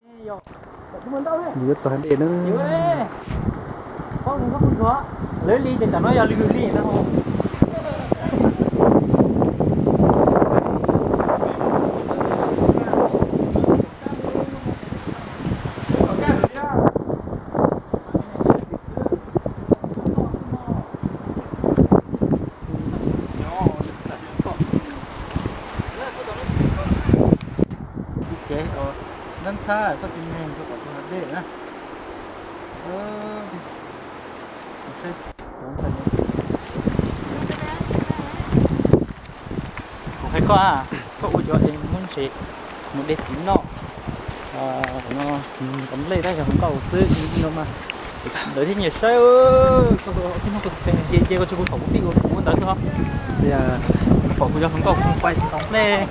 Yuav txog hais dej na. Lawv li ces tsam no yog lwm li na. Ces nab ntxhab txoj kev neeg rau tom tus hav dej na. Kuv hais koj, koj ua cov es muab ntses mus de txiv noj no, nqa nplej tab yog hluas nkauj xwb no mas. Lawv thiaj nyiam saib, koj nce nce koj tsis kuv thaum kuv pib ua kuv ua ntawd xwb os. Pom kuv cov hluas nkauj kuv mus pais txiv nqa nplej.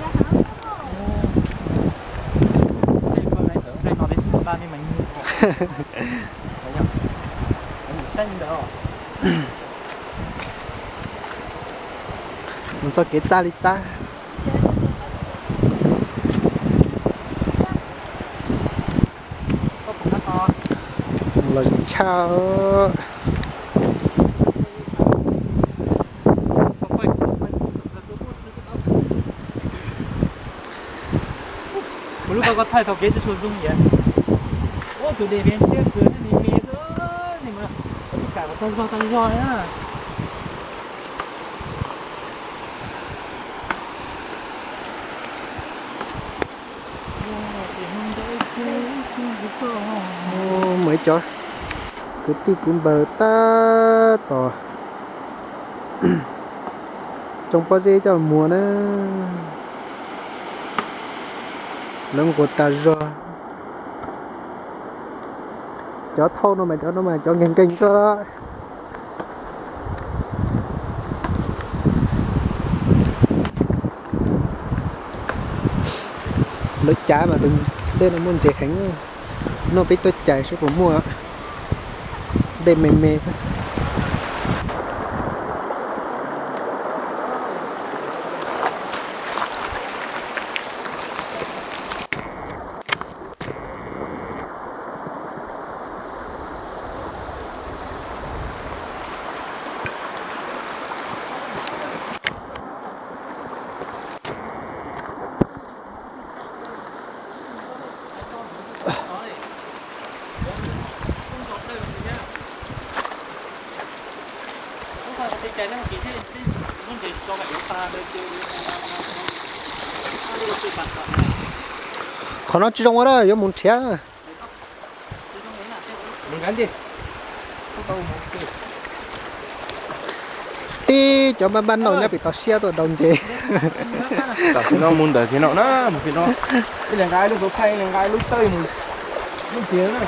Mus txoj kev txaj li txaj. Los tshaj. Kuv lub koj koj thaij tau kev tsis tshua zoo yam. Ua tus dej me ntshiab kawg thiab, me me xwb, nej mas ua tib kam kom tag zog tag zog na. Muaj ib cov kwv tij kwv npawg tab tom tsoo pob zeb coj muag na. Lawv nquag tas zog. Cov thauj no mas cov no mas cov nkeeg nkeeg xwb. Lawv cav mas tus dej no muaj ntses heev. Noj peb tuaj cais saib puas muaj. Dej me me xwb. Qhov no tsis zoo ua na, yuav mus nrhiav. Tib cov npaj npaj noj nyob pem toj siab tuaj daus ntses. Tam sim no mus ntawm tim no na, mus tim no. Ib leeg nqa lub xuv thaij, ib leeg nqa lub tawb mus. Lub ntses na.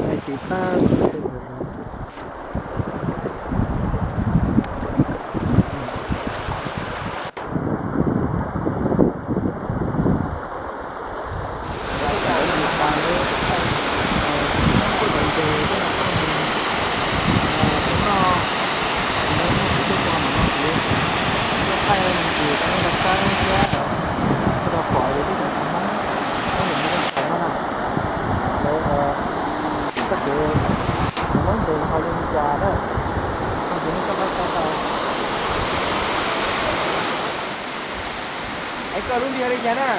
Hais tim tab. Es koj lub npe hu li cas na?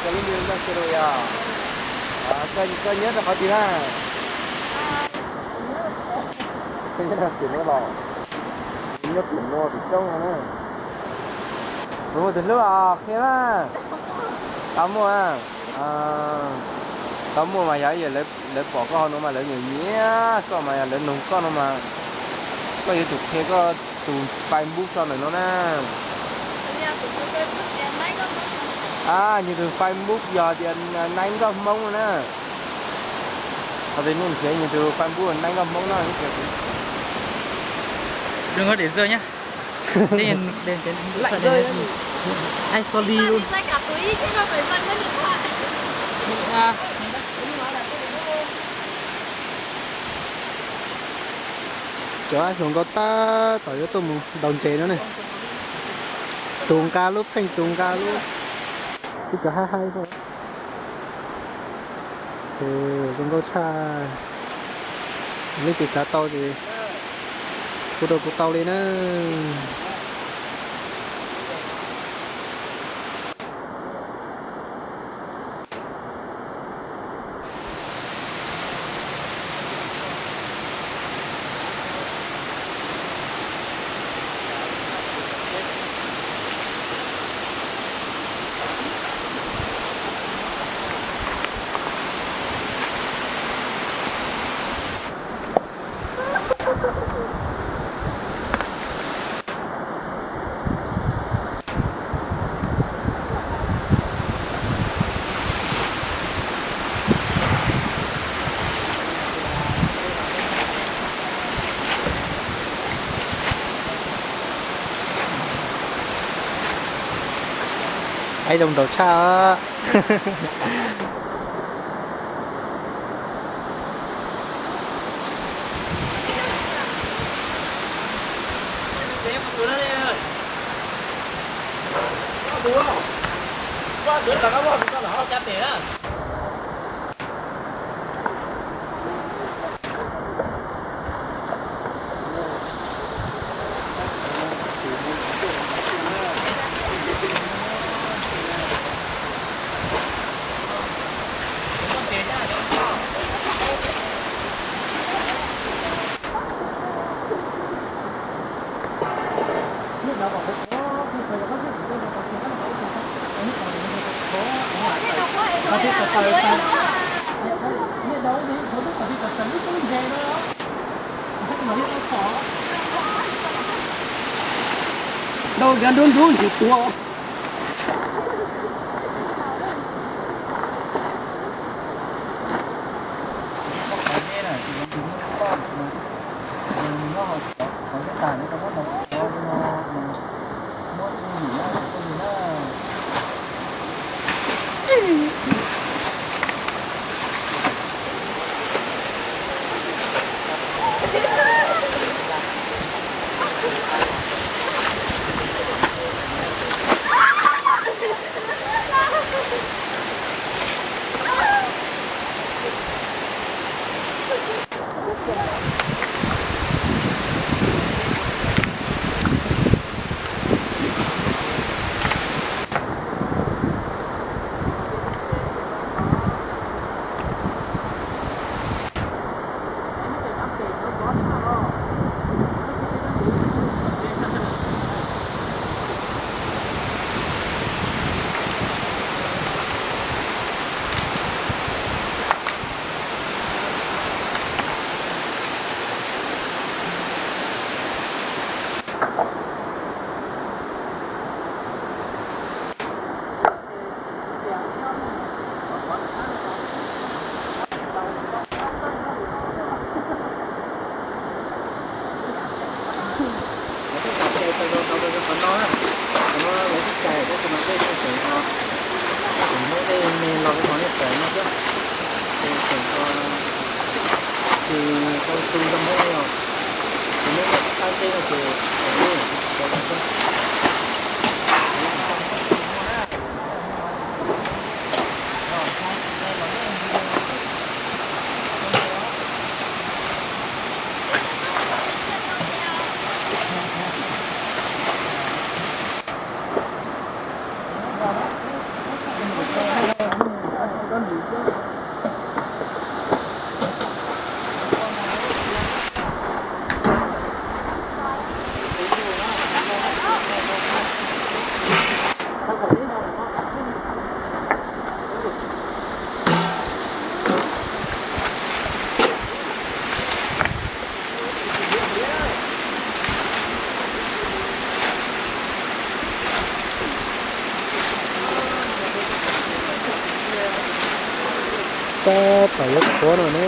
Koj lub npe hu Nkauj Xya Lus yog? Koj nyob rau qhov twg na? Nyob tim no los? Nyob tim no tim roob no na. Muaj tus hlub os, qhia na. Tau muaj, tau muaj mas yog lawv pom koj hauv no mas lawv nyiam nyiam koj mas yog lawv noog koj no mas koj yuav tsum qhia koj tus Facebook tso ntawm no na. Nyias tus Facebook yog Nais Nkauj Hmoob no na. Ho tej nej nrhiav nws tus paj npub nab nkauj Hmoob no. Đừng có để rơi nhá. Thế nên đừng, đừng, đừng có để rơi. Ai, sorry luôn. Cov hluas nkauj tab tom yuav tuaj mus ntaus ntses no ne. Tus nqa lub pheej tus nqa lub, twb cov haib haib. Zoo nkauj tshaj. Leej twg xav tau ces hu rau kuv tau li na. Aib zoo nraug tshaj. Dau, nkag nruab nruab ntsis tuag. Lawv twb txav cai tau rau qhov no na, qhov no lawv twb cais tab sis mas tej tseem ho, tseem muab tej me los rau qhov nej txais no xwb. Ces tseem ho, ces tau tu zoo thiab os. Ces nej muaj tab ntsej no ces tau xwb. Tab tom yuav qhuav no na.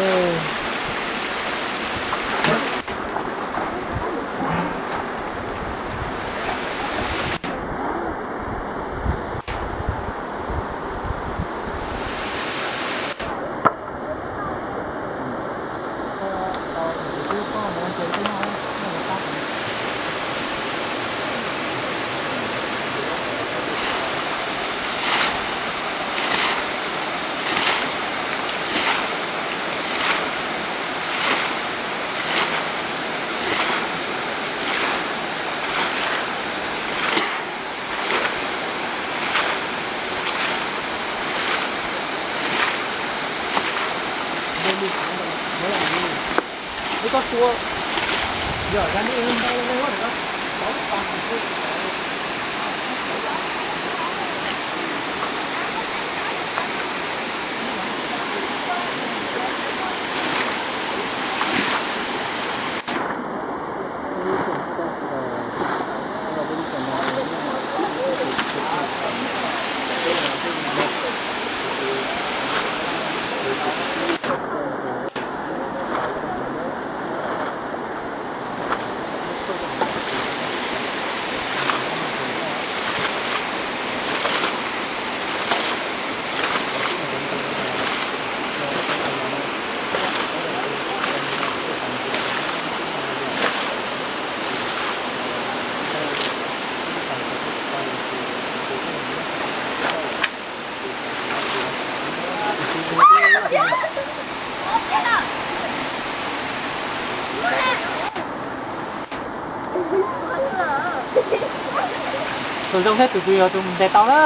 Tus zoo thiab tus tsis yog tus ntes tau na.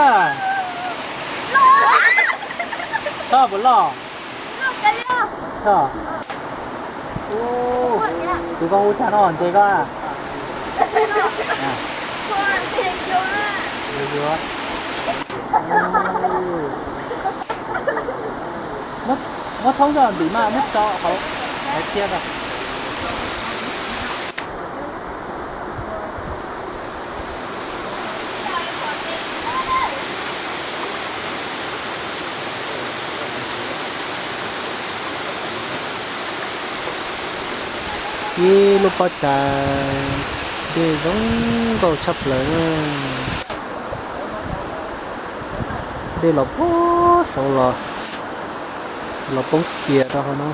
Txhob puas loj. Tus koj hu tsag no ntes koj a. Muab thoob zog ntim mas muab tso hauv, hauv thiab. Ib lub pob tsaig, dej zoo nkauj tshaj plaws na. Dej los puag saud los, los poob kiag rau hauv no.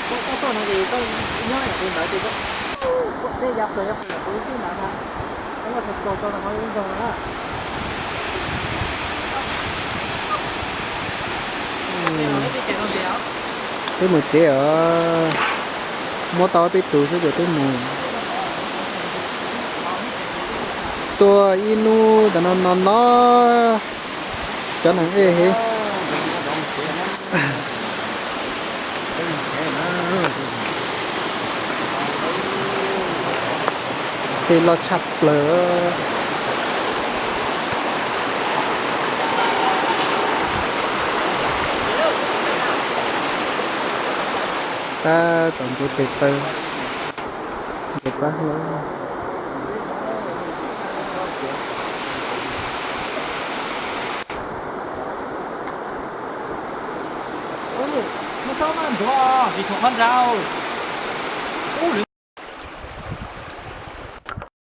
Koj tuaj no ces koj nyob yam tus ntawd ces koj, koj dej ya plaws ya plaws kuv ib tug ntawd ntag. Koj loj txaus txaus rau rau hauv ib nroog no na. Twb mus tsev os. Muab tau peb tus xwb ces twb mus. Tuaj ib hnub tam no no no, cov neeg ej heev. Dej loj tshaj plaws. Tab tom ntxuav tes taw, ntxuav pab hlab. Muab txhob maj ntxuav os, vim thaum qhov nrad.